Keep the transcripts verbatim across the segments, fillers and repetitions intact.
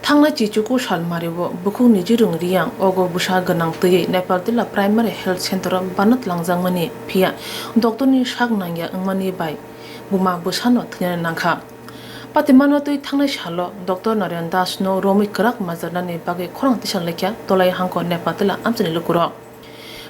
Thangnai chichuku salmario bukhuk Nijirung Riang ogo bwsa gwnang twiwi Nepal Tila Primary Health Center o banat langjakmani, phiya doctor ni sak nangya wngmani bai buma bwsano thwinani nangkha. Patimano twi thangnai salo doctor Naren Das no romwi kwrak majranani bagwi khorang tisan laikha Tolai Hangkor Nepal Tila amchaini lukurok.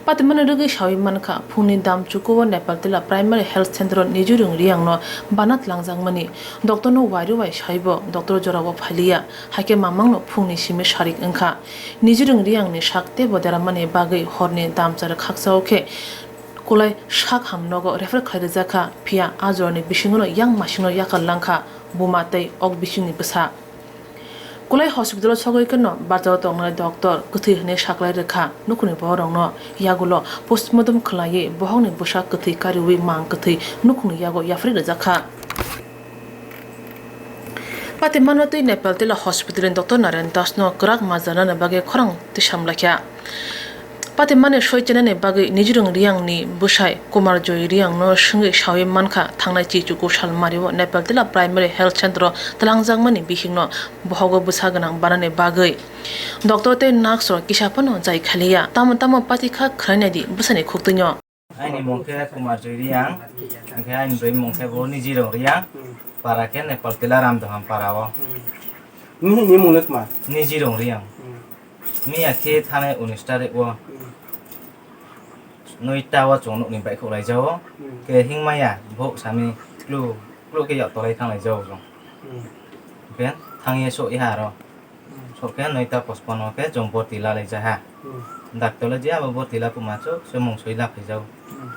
Patimani rwgwi sawi mankha, phungni dam chukuo Nepal Tila Primary Health Center o Nijirung Riang no banat langjakmani. Doctor no wairu wai saibo doctor jorao phailiya, haikhe mamang no phungni simi sarik wngkha. Nijirung Riang ni sak tebo deramani bagwi horni damchar khaksao khe kulai sak ham nogo refer khlai rwjakha, phiya a jorani bisingo no yang masingno yakal langkha buma tei ok bisingni bwsa. Kulai hospital o sogwi kheno bachao tongnai doctor kwthwi hwnwi saklai rwkha, nukhungni borokno yagulo postmortem khwlaiwi bohokni bwsa kwthwi kariwi mang kwthwi nukhungni yago yapharwi rwjakha. Patimano twi Nepal Tila Hospital ni doctor Naren Das no kwrak majranani bagwi khorang tisam laikha. Patimani soi chenani bagwi Nijirung Riang ni bwsai Kumar Joy Riang no swngwi sawi mankha, thangnai chichuku salmario Nepal Tila Primary Health Center o twlangjakmani bihikno bohogo bwsa gwnang banani bagwi. Doctor tei nurse rok kisa phano jai khaliya, tamo tamo patikha khwlainai di bwsani khuktwino. Aini mung khe Kumar Joy Riang, hingkhe aini bwrwi mung khe bo Nijirung Riang, para khe Nepal Tila Ramdoham para o. Nini ni mung le tma? Nijirung Riang. Miya khe thanai unis tarik o. Noi ta o chwng nukni baihkhok laijao. Khe hingmaya bohok sami klu klu khe yak tolai thang laijao chwng. Khe thangye sok iha aro. Sok khe noi ta pochpanno khe chwng borti la laijak ha. Doctor le je abo borti la puma chwk se mung soi la phaijao.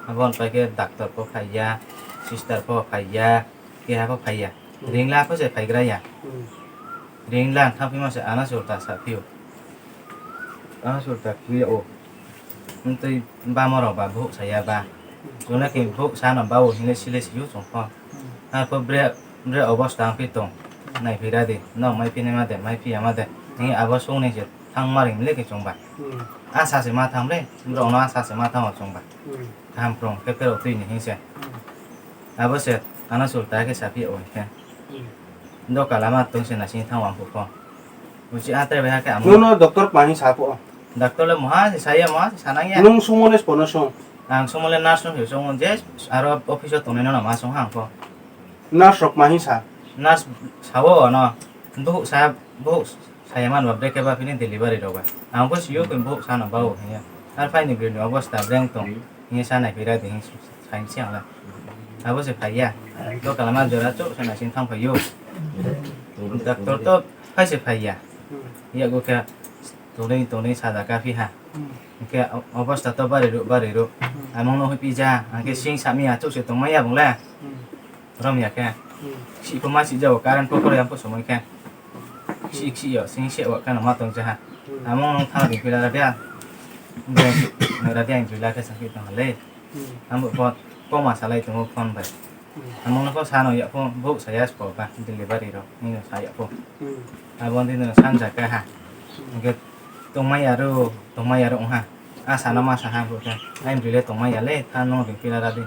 Abo pai khe doctor pho phaiya, sister pho phaiya, keha pho phaiya. Ringla pho se phaigra ya. Ringla ang thang phima se ana sulta sa phio. Ana sulta kiya o. Ntwi bama rok ba buhuk saya ba. Chuna khe buhuk sana ba o hinle sile siyo chwng pho. Arpho bre, bre obosta ang phi tong. Nai phi ra di. Nok mai phi nai ma de, mai phi ya ma de. Ni abo song ni se thang ma ring le khe chwng ba. Asa se ma thang le. Bro no asa se ma thang o chwng ba. Kaham prong khe pero twi ni hing se. Abo se ana sulta khe sa phi o khe. Doka lama tong se na sing thang wang pho. Uchi a tei bai ha khe amo. Nono doctor pani sa pho. Doctor le moha se saya moha se sanang ya. Nung sumo le pono song. Ang sumo le nurse song se song je aro office o tongnai no ma song hang pho. Nurse rok mahi sa. Nurse sawo no. Buhuk sa buhuk saya man ba brekhe ba phini delivery rok ba. Ang bo siyo koi buhuk sa no ba o hiya. Ar phai ni bini obosta breng tong. Hiya sa nai phi ra di hing sai si ang la. Abo se phaiya. Doka lama jora chuk se nai sing thang phaiyo. Doctor to phai se phaiya. Yago khe tonwi tonwi sajak ka phi ha. Hwnkhe obosta to bari rw bari rw. Among no hoi pija. Hwnkhe sing sami achuk se tongmaya bung le. Rom ya khe. Si ko ma si jago current pokoro yang ko somoi khe. Si si yo sing se wa kana ma tong jaha. Among no thang ri pila ra dia. Ra dia pila khe sakhi tong le. Ambo phone, koma salai tongo phone bai. Among no kho sano ya phone, bo saya spo ba delivery ro, ni no saya phone. Abo ndi no sanja ka ha. Ge tongmai aro, tongmai aro ha. Asa na masa ha bo ka. Ai bile tongmai ya le, tha no ri pila ra di.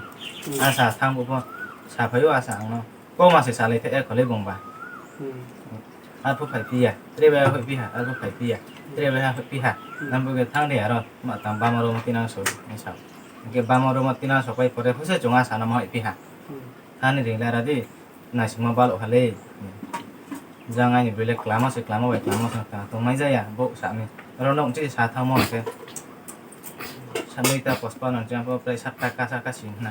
Asa thang bo sa phayo asa ang no. Koma se salai the ek khole bong ba. Arphuh phai phiya, tre bai phai phiha, arphuh phai phiya, tre bai phai phiha. Nang bo khe thang de aro, ma tang bama roma tinang so, ni sa. Hwnkhe bama roma tinang so pai pore phose chunga sana ma phai phiha. Thani ring lara di, naisingma balo hale. Jang ani bele klama se klama bai klama thang ta tong mai jaya, bo sa ni. Aro nong chi sa thang mo se. Sa noi ta pospa nang jang prai sat ta ka sa ka sing na.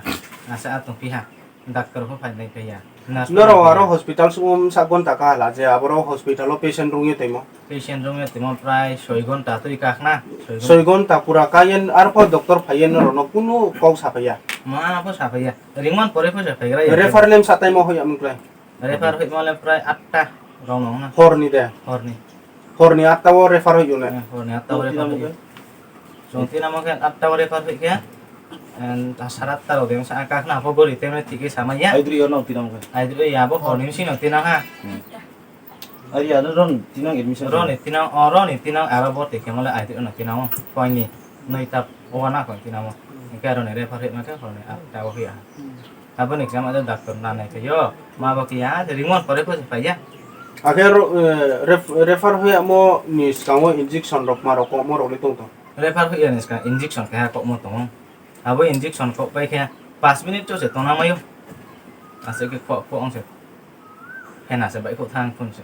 Asa atung phiha. Doctor pho phai nai phaiya. Nurse pho nai phaiya. Norok aro hospital sumom sak ghonta kaha la je aboro hospital o patient rungye tongmo. Patient rungye tongmo prai soi ghonta twi kakhna. Soi ghonta pura kayen arpho doctor phaiye norokno kunu kok sa phaiya. Ma pho sa phaiya. Ringman pore pho sa phaigra ya. Refer lem sa taimo hoya mung klai. Refer hoimo le prai atta rok nong na. Horni de. Horni. Horni atta o refer hoyo ne. Eh, horni atta o refer hoyo. Chwng tinamo khe atta o refer hoi khe, em, ta sara atta rok de sa kakhna pho gori temne thik khe sama ya. Aidri ono tinamo khe. Aidri ya bo horni sino tinang ha. Ari ano ron tinang admission. Roni tinang, o roni tinang aro bo te khe mole aidri ono tinang o. Koini noi ta o na ko tinang o. Hwnkhe aroni refer hoi ma khe horni atta o hoya. Aboni exam ado doctor na nai khe yo. Ma bo khe ya, ringmon pore pore phai ya. Akhe ro-, eh, ref-, refer hoyamo ni skango injection rok ma rok kokmo rok le tong tong. Refer hoya ni skang injection keha kokmo tongo. Abo injection kok pai khe paanch minute to se tongna mayo. Ase ke kok kok ang se. Hena se bai kok thang phun se.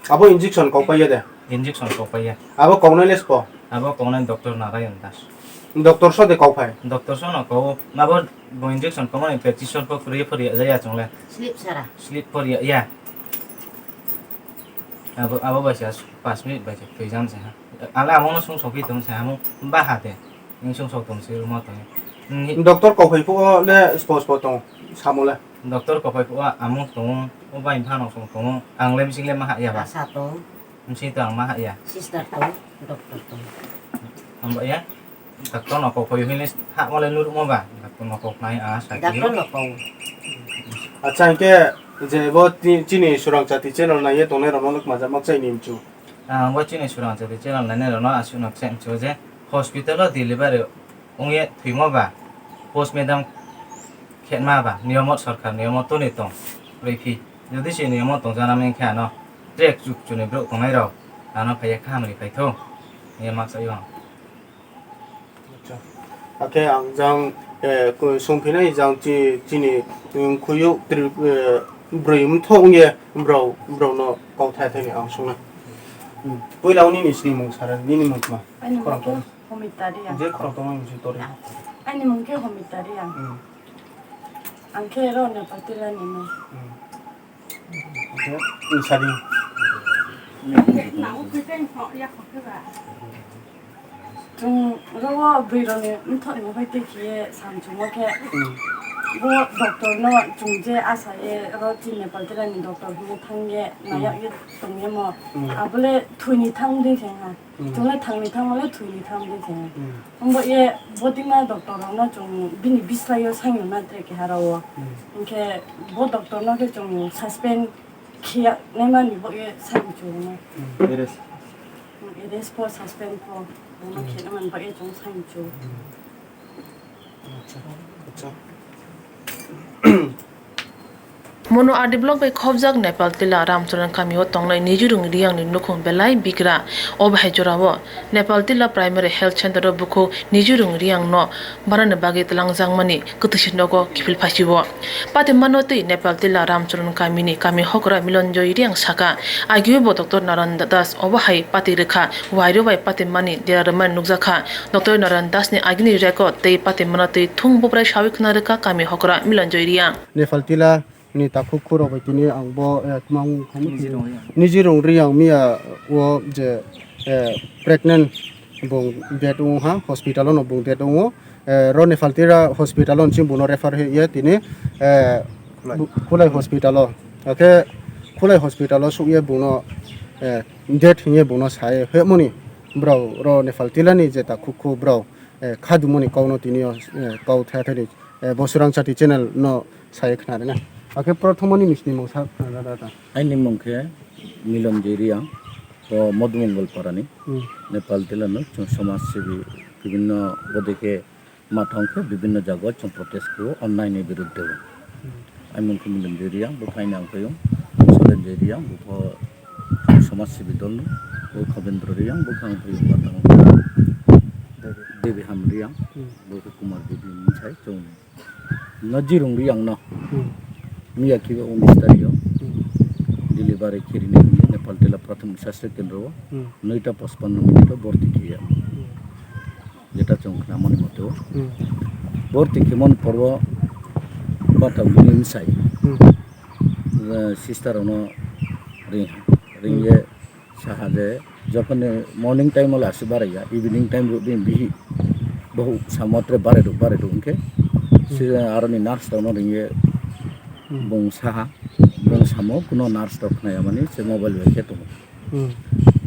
Abo injection kok pai ya de? Injection kok pai ya. Abo koknai le spo? Abo koknai doctor Narayan Das. Doctor so de kok phai? Doctor so no kok. Abo bo injection kokmani practitioner po free free ya ya chongle. Slip sara. Slip free ya ya. Abo, abo bai se paanch minute bai se twi jam se ha. Ale amo no sung sokhi tong se amo ba ha de. Ning sung sok tong se rumo tong. Doctor kok phai phuo le spo spo tong samo le. Doctor kok phai phuo amo tong o bai pha no sung tong ang le bising le ma ha ya ba. Asa tong. Bising to ang ma ha ya. Sister tong, doctor tong. Ang ba ya. Doctor no kok phai hini ha wale nurmo ba. Doctor no kok nai a sa. Doctor no kok. Acha hingke je bo ti-, chini Surang Chati channel naiye tongnai rok no majak mak chai ni mchu. Ang bo chini Surang Chati channel nai nai rok no aswk no kchai mchu je hospital o delivery wngye thwimo ba postmortem khetma ba niyomot sorkar niyomot toni tong rwi phi. Jodi se niyomot tong jana meng khe ano trek chuk chuni borok tongnai rok ano phaiye kaham ri phai thung. Ye mak sa yo. Acha. Akhe ang jang, eh, ko-, songphinai jang chi-, chini, um, khuyuk tri-, eh, brwi mthok wngye brao, brao no kok thai thai ni ang songna. Hmm. Puila o nini sini mung sara, nini mung tma? Ani mung khorang khe tong. Homita Reang. Je khorang tong mung si tori. Ani mung khe Homita Reang. Hmm. Ang khe ro Nepal tila ni no. Hmm. Sadi. Chwng rogo bwrwirokni mthokni bai tei khiye samchwngmo khe, hmm, bo doctor no chwng je asaye ro chini Nepal tila ni doctor hinwi thangye, hmm, nayakye tongye mo. Hmm. Abole thwini thang wngwi thangha. Hmm. Chwng le thangni thangma le thwini thang wngwi thangha. Hmm. Wngbo ye botima doctor rokno chwng bini bislaio sangwi mantri keha rwo. Hmm. Hinkhe bo doctor no khe chwng suspend khiya naimani bo ye sangwi chwng no. Hmm. Arrest. Hmm, arrest po, suspend po, bono, hmm, khe naimani bo ye chwng sangwi chwng. Hmm. Acha, acha. Mono R D block bai khobjak Nepal tila Ramcharan kamio tongnai Nijurung Riang ni nukhung belai bigra. O bahai jorao Nepal tila Primary Health Center o bukhuk Nijurung Riang no barani bagwi twlangjakmani kwtwisi nogo kiphil phasio. Patimano twi Nepal tila Ramcharan kamini kami hokra Milonjoy Riang saka, agio bo doctor Naran Das obo hai pati rwkha, wairo bai patimani dera rwmani nukjakha. Doctor Naran Das ni agini record tei patimano twi thung bubrai sawi khna rwkha kami hokra Milonjoy Riang. Nepal tila ni takhuk khurok bai tini ang bo, eh, tmang Nijirung Riang. Nijirung Riang miya o je, eh, pregnant bung bed wngo ha, hospital o no bung bed wngo. Eh, ro Nepal tila hospital o nching buno refer hwye tini, eh, Khulai. Bu-, Khulai hospital o. Akhe Khulai hospital o sukye buno, eh, dead hinye buno saye hwmani brao ro Nepal tila ni je takhuk khu brao, eh, khadumoni kok no tini o, eh, kok thaya thani, eh, Bosurang Chati channel no saye khna rwna. Akhe prothomoni nini mung sa khna da da. Aini mung khe Milonjoy Riang, o Modhumangal Parani, hmm, Nepal tila no chwng samaj sebi bibhinno bodike mathang khe bibhinno jaga chwng protest kho o nai ni birudde o. Hmm. Aini mung khe Milonjoy Riang, bo khaini ang phaiyung Solenjoy Riang, bo kho samaj sebi dol no, bo Khabendra Riang, bo kha ang phaiyung mathang Devi Ham Riang, hmm, bo khe Kumar Devi ni sai chwng Nijirung Riang no. Hmm. Miya khe unis tarik o. Hmm. Delivery khirini hinwi Nepal tila Prathomik Sastho Kendro o. Hmm. Noita pachpanno minute o borti khiya. Hmm. Jeta chwng khnamani mote o. Hmm. Borti khimon porbo bata bini msai. Hmm. Eh, sister ono ring, ring, hmm, ye Saha je, jokhon ni morning time o le aswk barai ya, evening time rok bini bihi bohok samo tre barai rok, barai rok hwnkhe, hmm, se aro ni nurse rok no ringye, hmm, bung saha, bung samo kuno nurse rok khna ya mani se mobile bai khe tongo. Hmm.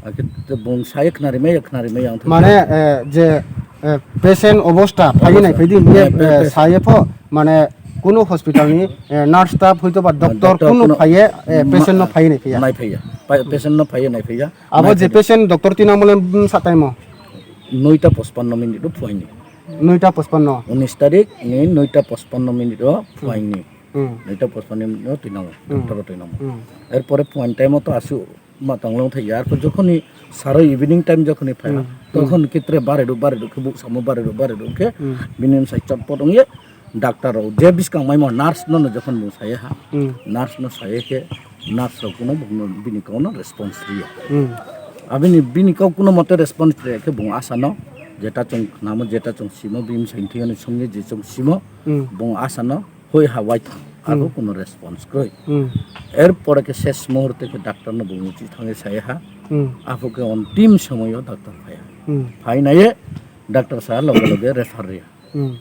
Akhe bung sai khna rimai ya, khna rimai ya wngthok. Mane, eh, je, eh, patient obostha phaiwi nai phaidi hwnkhe, eh, pa-, eh, pa-, saye pho, mane, kunu hospital ni, eh, nurse staff hoito ba doctor doctor kunu kunu phaiye, eh, ma-, patient no phaiwi nai phaiya. Nai phaiya. Pa-, patient no phaiye nai phaiya. Abo je patient doctor tina mole, mm, sa time o? Noita pachpanno minute o phuaini. Noita pachpanno? Unis tarik ni noita pachpanno minute o phuaini. Hmm. Noita pochpanno twi nango, Hmm. doctor o twi nango. Hmm. Erpore phone time o to aswk ma tonglang thai ya, arpor jokhoni saro evening time jokhoni phai, Hmm. tokhon Hmm. kitre bare do, bare do khe buk samo bare do, bare do khe Hmm. bini bwsai chotpot wngye doctor rok je bwskang maimo nurse no no jokhon bung saya ha, Hmm. nurse no saya khe nurse rok kuno bini kok no response riya. Hmm. Abini bini kok kuno mote response riya khe bung asa no jeta chwng khnamo, jeta chwng simo, bini bwsai thwi ani songye je chwng simo, Hmm. bung asa no hoi ha waithang, abo Hmm. kuno response kwrwi. Hmm. Erpore khe ses muhurte khe doctor no bung uchi thangwi saya ha, Hmm. apho khe ontim somoyo doctor phaya. Hmm. Phai naiye doctor sa loge loge refer riya. Hmm.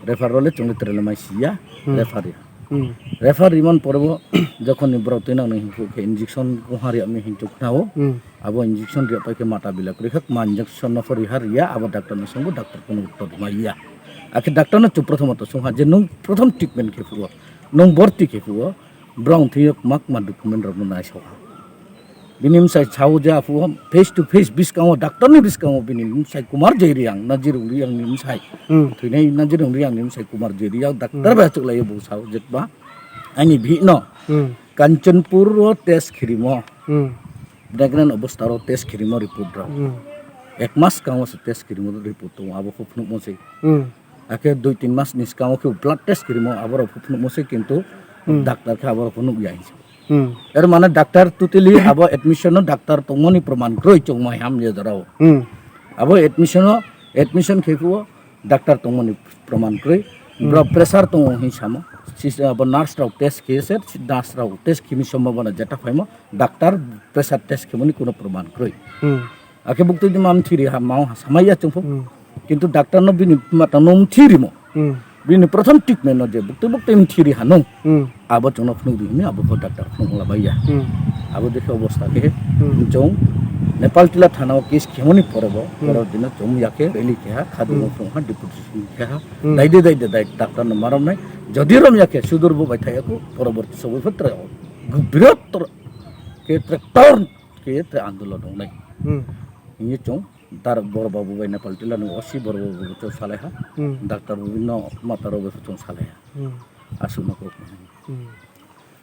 Refer role chwngno trele mai siya, Hmm. refer riya. Hmm. Refer riman pore bo jokhon ni borok twi nang nang hinkhe injection kuha riya mi hinchuk khnao. Hmm. Abo injection riya pai khe mata bila kwrwi kha, ma injection no phori ha riya, abo doctor no swngo, doctor kuno uttor rwma ya. Akhe doctor no chwng prothom to swngha je nwng prothom treatment khe phuo, nwng borti khe phuo, borok thwiyo kwma kwma document rok no naisokha. Bini bwsai sao je aphuo face to face bwskango, doctor ni bwskango bini bwsai Kumar J Reang, Nazirung Reang ni bwsai. Hmm. Thwinai Nazirung Reang ni bwsai Kumar J Reang, doctor Hmm. bai achuk laio bo sao je ba ani bihik no Hmm. Kanchanpur o test khirimo. Hmm. Pregnant obostha rok test khirimo report rok. Hmm. Ek mas kango se test khirimo report tongo, abo khe phunukmo se. Hmm. Akhe dui tin mas ni skango khe blood test khirimo, abo rok phunukmo se, kintu Hmm. doctor khe abo rok phunuk ya hinse. Hmm. Er mane doctor totally abo admission no doctor tongmani proman kwrwi chwng mai ham ye jorao. Hmm. Abo admission no, admission khe phuo doctor tongmani proman kwrwi. Hmm. Bro pressure tongo hin samo. Sis-, abo nurse rok test khe se, nurse rok test khimi sombhabona jeta phaimo. Doctor pressure test khemani kuno proman kwrwi. Hmm. Akhe buktui di mam thiri ha, mao ha, samai ya chwngphu. Hmm. Kintu doctor no bini mata no thiri mo. Hmm. Bini prothom treatment no je buktui buktui im thiri ha no. Hmm. Abo chwngno phunuk di hini, abo kho doctor phunuk la bai ya. Hmm. Abo dekhe obostha khe Hmm. chwng Nepal tila thana o case khemani pore bo, Hmm. pore dino chwng ya khe rally khe ha, khadi Hmm. mo phunuk ha, deputation khe ha. Hmm. Dai de, dai de, dai doctor no maram nai. Jodi rom ya khe sudur bo bai thai ya kho, poroborti sobo photra o. Bwrwt tor-, khe tractor khe te andolon wngnai. Hmm. Hini chwng dar bor babu bai Nepal tila ni O C bor babu chwng salai ha. Hmm. Doctor bo bini mata rok bai chwng salai ha. Hmm. Aswk ma kok. Hmm.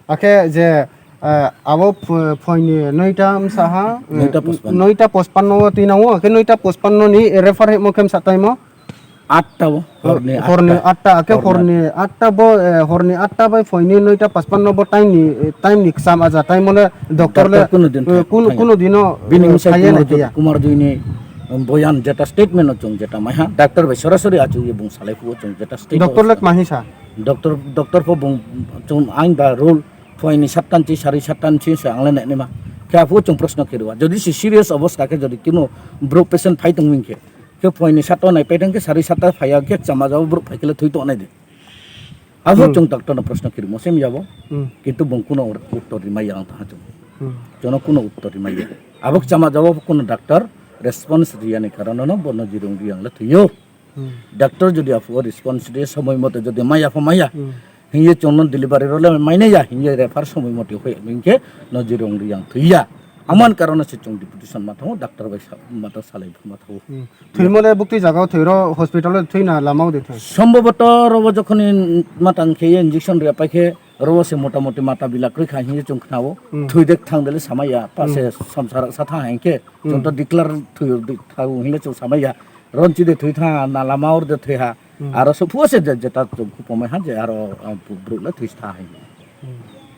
Akhe je, eh, abo ph-, phoini noita msa ha, eh, Noita pochpanno. Noita pochpanno o twi nango, akhe noita pochpanno ni refer himo khe msa taimo. Atta bo, Hor-, horni horni atta. Atta, akhe Horni horni atta bo, eh, horni atta bai phoini noita pachpanno bo time ni, eh, time ni kcham aja, time le doctor le, Doctor kuno din eh, thai-, kuno, thai-, kuno dino, bini eh, misa thaiya Kumar na Jyoti, thaiya. Kumar Jyoti ni, um, boyan jeta statement no chwng jeta mai ha, doctor bai sorasori achuk ye bung salai phuo chwng jeta statement Doctor le kma hinsa? Doctor, doctor pho bung chwng ain ba rule phoini sattan chi, sari sattan chi se ang le nai ma. Khe aphuo chwng proshno khe rwa. Jodi si serious obostha khe jodi kimo bro patient phai tong wng khe, Khe phoini sato nai paithang khe sari sata phaiya khe chama jabo borok phai khe le thwi tongnai de. Abo Hmm. chwng doctor no proshno khirimo se miyabo. Hmm. Kintu bung kuno uttor rimai ya ang tha chwng. Hmm. Jono kuno uttor rimai ya. Abo chama jabo kuno doctor response riya ni karon no bono jirung riyang le thwiyo. Hmm. Doctor jodi aphuo response de somoi mote jodi maya pho maya. Hmm. Hingye chwngno delivery role mainai ya, hingye refer somoi moti hoi, hingke no jirong riyang thwiya. Aman karono se chwng deputation mathango, doctor bai sa-, matha salai mathango. Hmm. Thwimole bukti jagao thwiro hospital o thwina lamao de thwi. Sombhoboto robo jokhoni matang khe injection riya paikhe robo se motamoti mata bila kwrwi kha hingye chwng khnao. Hmm. Thwi dek thang dele samaya, pase Hmm. samsara sa thang hingke, Hmm. chwng to declare thwi thago hingle chwng samaya. Ronchi de thwi tha, na lama or de thwi ha. Hmm. Aro so phuo se je, jeta chwng khupomai ha je aro, ah, bu-, bwrwk le thwi tha hai. Hmm.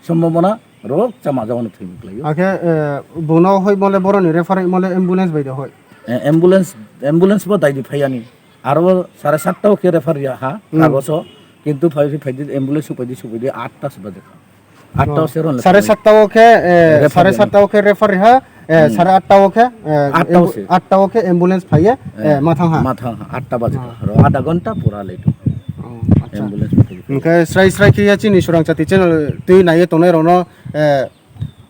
Sombhabona rok chama jagano thwi muklaio. Akhe, eh, bono hoi mole boroni refer mole ambulance bai de hoi. Eh, ambulance, ambulance bo daidi phaiani. Aro sare satta o khe refer ya ha, Hmm. kagoso. Kintu phai, phai di ambulance supai di, supai di atta se baje. Atta Oh. o se ron le Sare thangwi. Satta o khe, eh, Refer sare riya. Satta o khe refer riha, eh, Hmm. Sare atta o khe, eh, Atta o ambu-, se. Atta o khe ambulance phaiye, Eh, eh, mathang ha. Mathang ha, atta baje. Ah. Ro adha ghonta pura late. Oh, acha. Ambulance phaiye. Hingkhe srai srai khe ya chini Surang Chati channel twi naiye tongnai rokno, eh,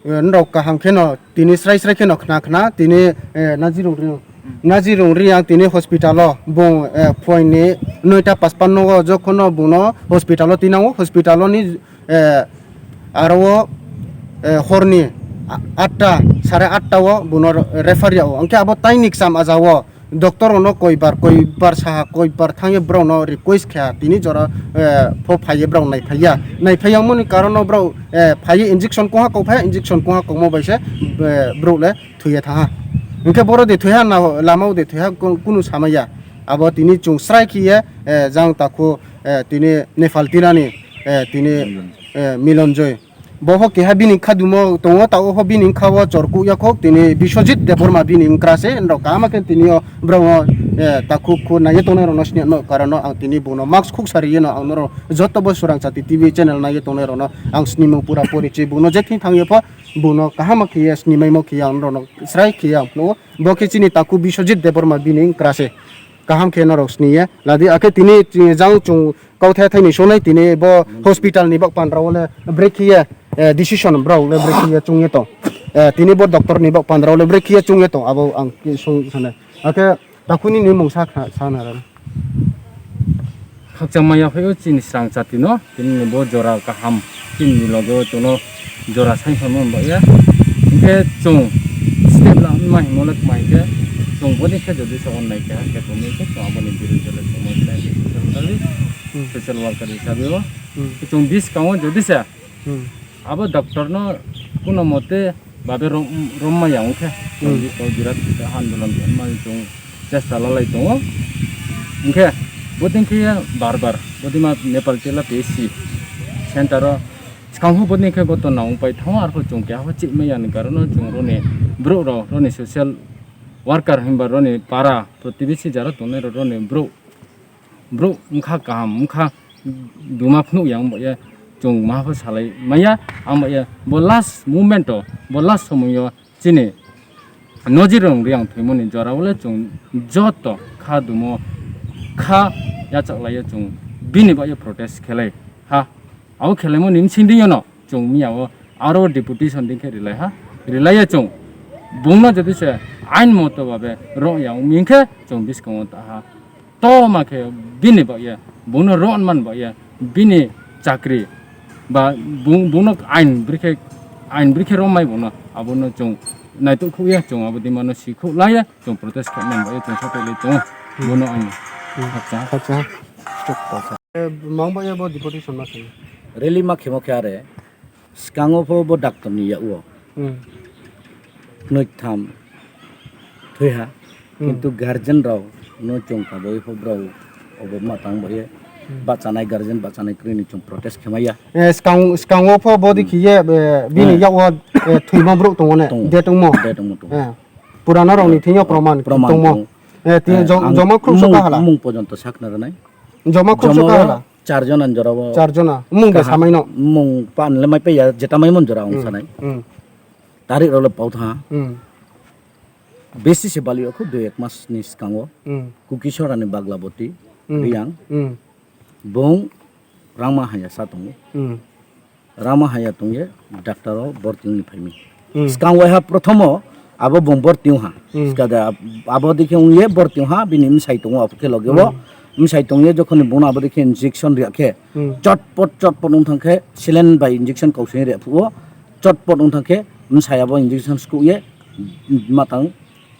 eh, norok kaham kheno tini srai srai kheno khna khna tini, eh, Nazirung Ri-, Nazirung Riang tini hospital o bung, eh, phoini noita paspanno o jokhono bungno hospital o tinango, hospital o ni eh, aro o, eh, horni a-, atta, sare atta o bono re-, refer ya o. Hingke abo taini kcham aja o, Doctor rokno koibar, koibar saha, koibar thangwi borokno request kha, tini jora, eh, pho phaiwi borok naiphaiya. Naiphaiya wngmani karon no borok, eh, phaiwi injection kongha kok phai, injection kongha kokma bai se, eh, borok le thwiya thaha. Hinkhe borok de thwiha na, lama o de thwiha ku-, kunu samaya. Abo tini chwng srai khiye, eh, jang takhu, eh, tini Nepal tinani, eh, tini, eh, Milonjoy. Bo pho keha bini kha dumo tongo, ta o pho bini kha o chorkuk ya khok, tini Biswajit Debbarma bini wngkra se, norok kaham khe tini o borok no, eh, takhuk khu naiwi tongnai rok no sini no karon no ang tini bono mask khuk sari no ang norok joto bo Swrang Chati T V channel naiwi tongnai rok no ang sinimung pura porichi bono je thing thang ye pho bono kaham khe ye sinimai mo khe ye ang norok no srai khe ye ang phunuk o. Bo khe chini takhuk Biswajit Debbarma bini wngkra se. Kaham khe norok sini ye ladi akhe tini jang chwng kauthai thai ni sonai tini bo hospital ni bak pandra o le brekhiye, eh, decision borok le brekhiye chungye tong. Eh, tini bo doctor ni bak pandra o le brekhiye chungye tong. Abo ang sung sana. Akhe takhuni ni mung sa kha, sa na ran. Khakchangma yaphai o chini Swrang Chati no, tini ni bo jora kaham, chini ni loge o chwngno jora sai phaima ba ya. Hinkhe chwng step la ma himo le kma hinkhe chwng boni khe jodi se onnai keha khe tongwi khe chwng aboni biruddhe le chwng mo khlai social worker, hmm, social worker hisabe o, hmm, chwng biskango jodi se, hmm, abo doctor no kuno mote babe rom-, romma ya wngkhe chwng, hmm, bisko birat andolon khe ma chwng chesta lalai tongo. Hinkhe bodin khe bar bar bodima Nepal tela P H C center o Swkang pho bodin khe goto naung pai thango, arpho chwng keha pho chih maya ni karon no chwng roni borok rok, roni social worker hinba roni para protibesi jara tongnai rok roni borok, borok wngkha kaham, wngkha duma phunuk ya, wng bai ya chwng ma pho salai maya, ang bai ya bo last moment o, bo last somoi o chini nojirong riyang thwimani jora o le chwng joto kha dumo kha yachaklai ya chwng bini bai ya protest khelai ha. Abo khelaimani bsing dino chwng miya o aro deputation din khe rilai ha, rilai ya chwng bungno jodi se ain moto babe rok ya wng khe chwng biskango ta ha. To ma khe bini bagya, bungno rok man bagya, bini chakri ba bung-, bungno ain brikhe, ain brikhe rok mai bungno abono chwng naitok khuk ya, chwng abo dimano si khuk lai ya, chwng protest khe man bagya, chwng soto le chwng bono ang. Hmm. Acha. Acha. Mang bagya bo deputation ma khe. Rally ma khemo khe are. Swkango pho bo doctor ni yak o. Hmm. Nwi tham thwi ha. Hmm. Kintu guardian rok no chwng ka bai pho bro obo ma tang bai. Hmm. Bachanai guardian bachanai kwrwi ni chwng protest khe maya. Eh, swkang, swkango pho bodi, hmm, khiye, eh, bini, eh, yak o, eh, thwima borok tongo ne? Tongo. De tongmo? De tongmo, tongo. Eh, purana rok ni, eh, thing yo proman, proman tongmo. Tongo. Eh, tini, eh, jom-, ang joma khrup mung, soka hala? Mung pojonto sakna rwnai. Joma khrup soka hala? Char jona ni jora o. Char jona. Mung de kaham samai no? Mung pan le mai pe ya, jeta mai mon jora ang, hmm, sanai. Hmm. Tarik rok le pau tha. Hmm. Besi se bali o khu dui ek mas ni swkango. Hmm. Kukisora ni Baglaboti, hmm, Riyang. Hmm. Bung rangma haya sa tongo. Hmm. Rama haya tongye doctor o borti wngni phaimi. Hmm. Swkang waiha prothomo abo bung borti wngha. Hmm. Swkada ab-, abo dikhe wngye borti wngha, bini bwsai tongo, abo khe loge o. Hmm. Bwsai tongye jokhoni bono abo dikhe injection riya khe, hmm, chotpot, chotpot wng thang khe saline bai injection kausui riya phuo, chotpot wng thang khe bwsai abo injection sukye matang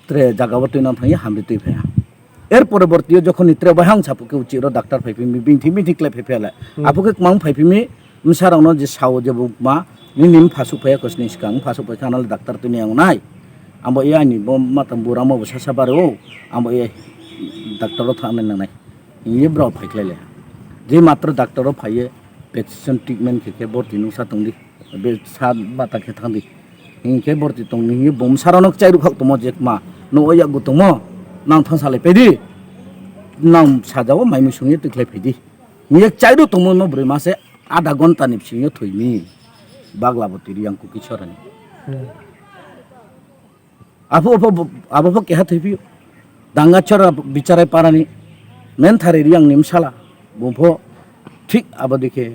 tre jaga o twi nang thangye hamri twi phaiha. Er poroborti o jokhoni tre bahang sapu khe uchiro doctor phai phimi, bini thik bini thik khlai phai phiyale. Hmm. Apo khe kwmang phai phimi, bwsa rokno je sao je bo ma, nini bwpha suk phaiya kosni swkang, bwpha suk phai kha nal doctor twi nai ang nai. Abo ya ani bo matang bura mo bwsa sa baro, abo ya doctor o thang nai nang nai. Ye bro phai khlai le. Je matro doctor o phai ye, vaccine treatment khe khe borti nung sa tong di. Be sa bata khe thang di. Hinkhe borti tong ni hinwi bumsarano chairu khak tomo jekma. No o yago tomo. Nang thang salai pedi. Nang sajao mai mui sungye tikhlai pedi. Hinwi chairu tomo no bwrwi mase adha ghonta ni bisingo thwimi. Bagla bo tiri yang kuki chorani. Hmm. Apo, apo, abo pho keha thwi phio. Danga chora bicharai parani. Men thari riyang ni bwsala. Bung pho thik abo dikhe,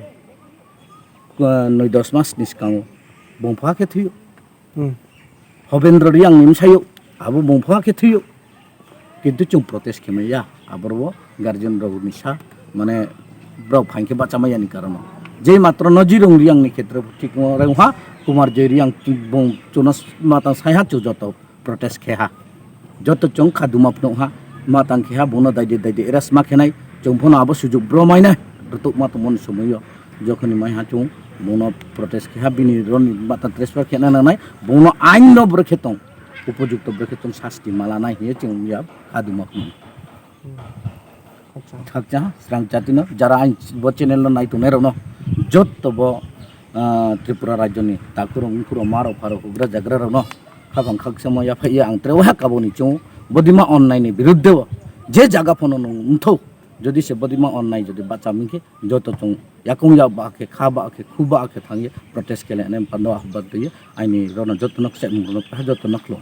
ah, noi dos mas ni swkango. Bung pho hakhe thwio. Hmm. Hobendro riyang ni bwsayo. Abo bung pho hakhe thwio. Kintu chwng protest khe maya. Aborbo guardian rokni sa, mane, borok phain khe bacha maya ni karon. Je matro no Jirung Riyang ni khetre thik wngha, Kumar Joy Riyang bung chuno matang sai ha chu joto protest khe ha. Joto chwng kha duma phunuk ha, Ma tang keha bono daide daide era sma khenai, chwng phano abo sujuk bro mainai, rwtuk ma tongmani somoio, jokhoni mai ha chwng bono protest keha bini roni mata transfer khena nangnai, bono ain no bwrwkhe tong, upojukto bwrwkhe tong sasti malanai hiye chwng ya kaduma phano. Khakcha. Khakcha, srang chatino, jara ain bo channel no nai tongnai rokno, jotto bo, ah, Tripura rajyoni takhurok, mkhurok, marok, pharok, hugra jagra rokno, khapang khakchangma yaphai ya ang tre waha kaboni chwng bodima onnai ni birudde o je jaga phano nung wngthok, jodi se bodima onnai jodi bacha mingkhe joto chwng yakung ya ba khe, kha ba khe, khu ba khe thangye protest kele ane pando ahbat twi aini rokno jotono kchek mung rokno jotono khlo.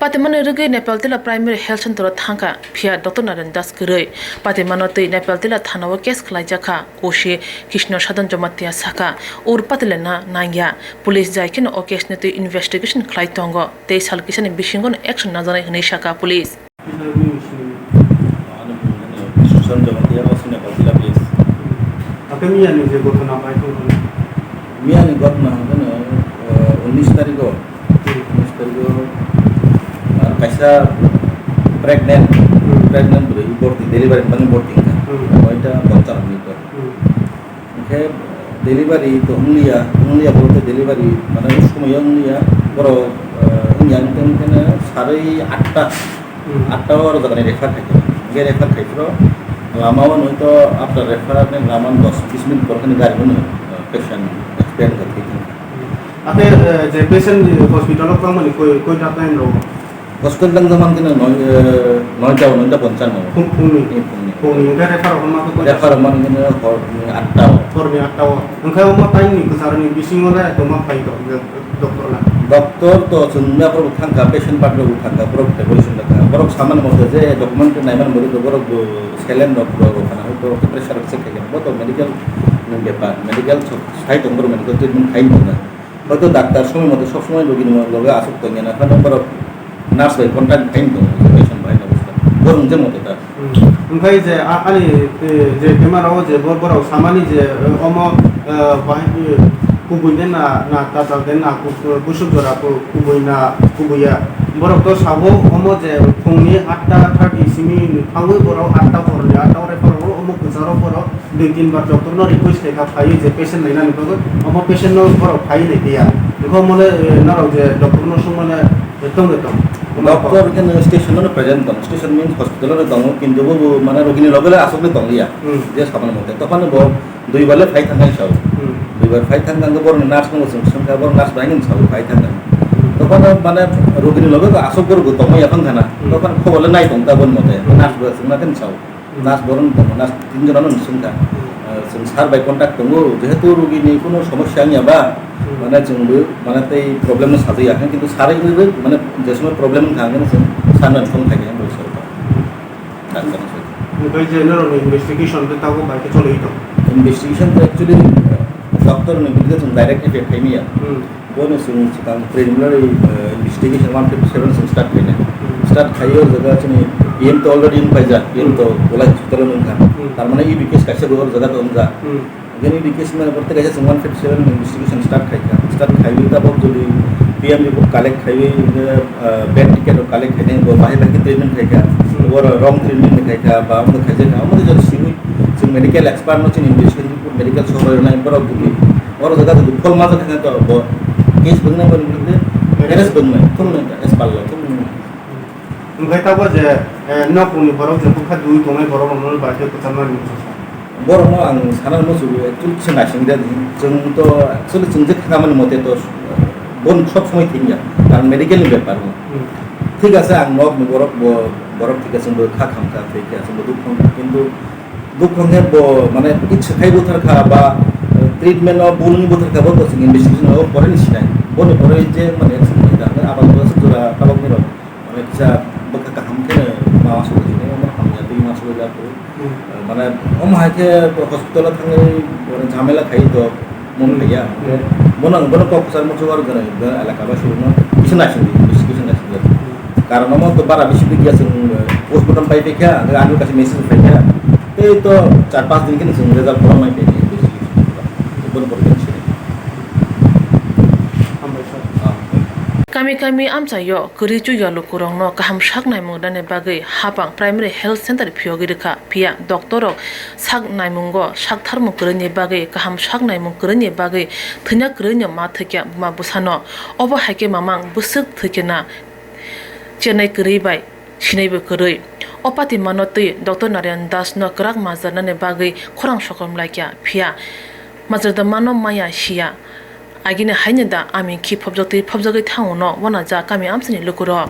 Patimani rwgwi Nepal Tila Primary Health Center o thangkha, phiya Doctor Naren Das kwrwi. Patimano twi Nepal Tila thana o case khlaijak kha, osi Krishna Sadhan Jamatia sakha, ur patilena nangya. Police jai kheno o case ni twi investigation khlai tongo, tei sal kisani bisingo no action najaknai hwnwi sakha police. Krishna Sadhan Jamatia o si Nepal Tila police. Miya ni je ghotona bai tongkha. Miya ni ghotona hwnkhe no, eh, unis tarikh o, unis tarikh o, ah, kaisa pregnant, pregnant bwrwi borti, delivery mani borti wngkha. Noita ponchano minute o. Hwnkhe delivery to wngliya, wngliya bolte delivery mane o somoyo wngliya, borok, eh, wngya wngte wngte no sarwi atta, atta o aro jagani refer khaikha. Hwnkhe refer khaiphuru lama o noito after refer ni lama dos bis minute pore kheno gari bono, eh, patient expire wngkha, thwi thangkha. Ate, eh, je patient hospital o kwbangmani koi, koi ta time rogo? Hospital tang jaman khe noi, eh, noita o, noita ponchano. Phung-, phungni? Eh, phungni. Phungni, hwnkhe refer rok ma khe koita? Refer rok man khe horni atta o. Horni atta o. Hwnkhe omo time ni kwcharni bisingo le tongma phai tong, doctor la? Doctor to chwng yaphuru bo thangkha, patient part rok bo thangkha, borok evaluation rok thangkha. Borok samani mote je document naimani mote borok bo saline rok rw rw khana, hoito pressure rok check khaikha. Bo to medical ni bepar, medical sai tong borok medical treatment khai tong na. Hoito doctor somoi mote sob somoi rogini loge aswk tongya na, phano borok nurse bai contact khai tongo, patient bai no bwskango. Borok je mote ta. Hmm. Hwnkhe je a-, ani, eh, je camera o je bor-, borok samani je, eh, omo, eh, bahai, eh, kubui de na, na tatal de na, ku-, kusuk jora ku-, kubui na, kubui ya. Borok to sabo omo je phungni atta thirty simi thangwi borok atta horni atta o refer o omo kwcharo borok dui tin bar doctor no request khaikha phaiwi je patient nainani bagwi, omo patient no borok phaiwi naipiya. Wngkha omo le, eh, norok je doctor no swngmani, eh, tong de tong. Doctor khe no station no present tong, station means hospital no tongo, kintu bo, bo mane rogini loge le aswk le tongliya. Hmm. Je saboni mote, tophano bo duibar le phai thangkha sao. Hmm. Duibar phai thangkha borok nurse no swng swngkha, borok nurse bai ni sao phai thangkha. Tophano mane rogini loge bo aswk borok bo tongma yaphang khana. Hmm. Tophano khobor le nai tong ta boni mote, hmm, nurse bo swngma khe sao. Nurse borok no tongo, nurse tin jona no swngkha. Hmm. Ah, chwng sir bai contact tongo, jehetu rugini kuno somosya wngya ba, hmm, mane chwng bo mane tei problem no sajaya, kintu sir bai mane je somoy problem wngkha, hwnkheno chwng sir no inform khaikha, hwnkheno sir bai. Hmm. Doctor no sai. Omo bai je norokni investigation tei tabuk bai khe choli tongo? Investigation to actually, ah, doctor ni bidiga chwng direct effect khaimaya. Hmm. Bono chwng swkang preliminary, eh, investigation one fifty seven chwng start khainai. Hmm. Start khaiwi o jaga chini P M to already wngpaijak, P M to, hmm, Golai hospital o wngkha. Hmm. Tar mane E D case kaisa bo o jaga to wngjak. Hmm. Again E D case mane borte kaisa chwng one fifty seven investigation start khaikha. Start khaiwi tabok jodi P M report collect khaiwi, eh, bed ticket rok collect khainai, bo bahai bahai khe treatment khaikha. Hmm. Bo wrong treatment khaikha, ba omo khaijak kha, omo jodi simi chwng medical expert no chini investigation report medical sohor nai borok jodi Oro jaga jodi phol ma jaga to bo case bwngnai boni bwrwkhe arrest bwngnai, thumnai ta, as palla, thumnai. Hwnkhe tabuk je, eh, nokni borok je bwkha dui tongnai borok rokno bai khe kwchangma ni bwsa. Borokno ang sana muchungo actually kisa naising rwdi. Chwng to actually chwng je khamani mote to, eh, bon sob somoi thengya. Karon medical ni bepar. Hmm. Thik ase ang nokni borok bo, borok thik ase bo kha khamkha thik ase bo duk thong kintu Buphang khe bo, mane, itse khai buthar kha ba, eh, treatment o bulung buthar kha bo, bo chwng investigation o pore ni sinai. Boni pore je, mane, action khai kha. Mane, abang bo aswk jora tabok ni rok, mane, kisa bwkha kaham khe ma aswk jini, mane, hamya twi ma aswk ja ko. Hmm. Eh, mane, omo hai khe hospital o thangwi, mane, jhamela khai to, mon Hmm. Phaiya. Hmm. Bono, bono kok kwchar muchung aro jora, elaka ba suru no, kisa naising di, investigation naising di. Hmm. Karon omo to bara bisi bigya chwng, eh, postmortem pai phaikha, hwnkhe ani kaisa message phaikha. Tei to char panch din kheno chwng result borok mai phaikha. Boni borok khe sini. Hambai sir. Ah. Kami kami amchaio kwrwi chukya lukurogno kaham sak naimung rwnani bagwi hapang Primary Health Centre phiyogwi rwkha, phiya doctor rog sak naimungo saktharmung kwrwini bagwi kaham sak naimung kwrwini bagwi thwina kwrwino ma thwikya buma bwsano. Obo haikhe mamang bwswk thwikheno chenai kwrwi bai sinaibo kwrwi. O patimano twi doctor Narayan Das no kwrak majra rwnani bagwi khorang sokom laikha, phiya majra da mano maya siya. Agini haino da aming khi phobjak twi phobjagwi thango no uanajak kami amchaini lukurog.